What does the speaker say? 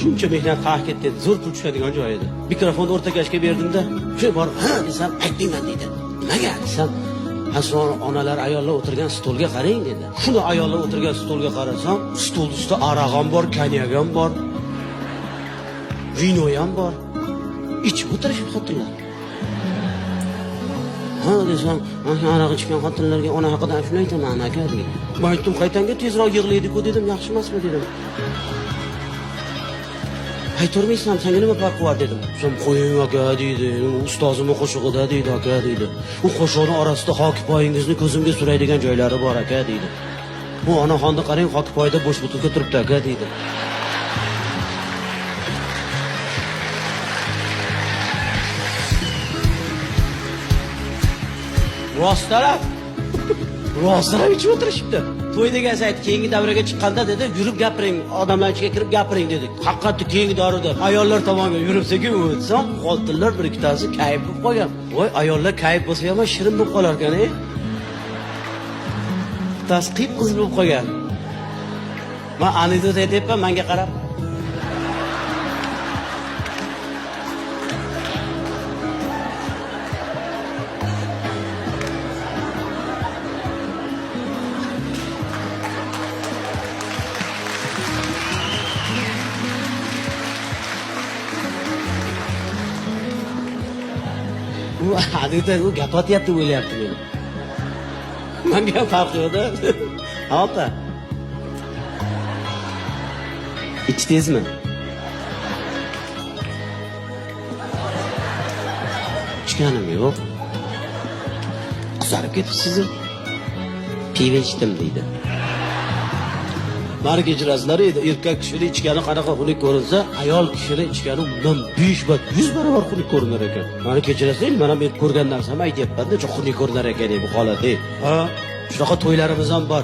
Shuncha mehnat qayerga ketdi, zo'r pul tushadigan joy edi. Mikrofonni o'rtakashga berdimda, shu borib, ha desam, aytmayman deydi. Nimaga desam, ha sonra onalar, ayollar o'tirgan stolga qarang dedi. Shuni ayollar o'tirgan stolga qarasam, stol ustida aroq ham bor, konyak ham bor, vino ham bor. Ichib o'tirishibdi xotinlar. Ha desam, aroq ichgan xotinlarga ona haqida shuni aytaman aka deydi. Men aytdim, qaytanga tezroq yig'laydi-ku dedim, yaxshi emasmi dedim. Aytolmaysan, senga nima farqi bor dedim. Sen qo'ying aka deydi, ustozimni qo'shig'ida deydi aka deydi. U qo'shiqning orasida hokipoyingizni ko'zimga suraydigan joylari bor aka deydi. Bu onaxonni qarang, hokipoyda bo'sh butilka turibdi aka deydi. Rostlarab. Rostlarab ichib o'tirishibdi. To'y degan sayt keyingi davraga chiqqanda dedi, yurib gapiring, odamlar ichiga kirib gapiring dedi. Haqiqatda keyingi davrada ayollar tomonga yurib sekin o'tsam, xotinlar bir ikkitasi kayf bo'lib qolgan. Voy, ayollar kayf bo'lsa ham shirin bo'lib qolar ekan, ey. Bittasi qip-qizil bo'lib qolgan. Men anekdot aytyapman, menga qarab. U anekdot, u gap otyapti deb o'ylayapti meni. Menga ham farqi yo'q-da. Ha, opa. Ichdingizmi? Ichganim yo'q. Qizarib ketibsiz. Pivo ichdim deydi. Mani kechirasizlar edi, erkak kishini ichgani qanaqa xunuk ko'rinsa, ayol kishini ichgani undan 5 va 100 barobar xunuk ko'rinar ekan. Mani kechirasizlar, mana men ko'rgan narsamni aytyapman-da, juda xunuk ko'rinar ekan bu holat. Ha, shunaqa to'ylarimiz ham bor.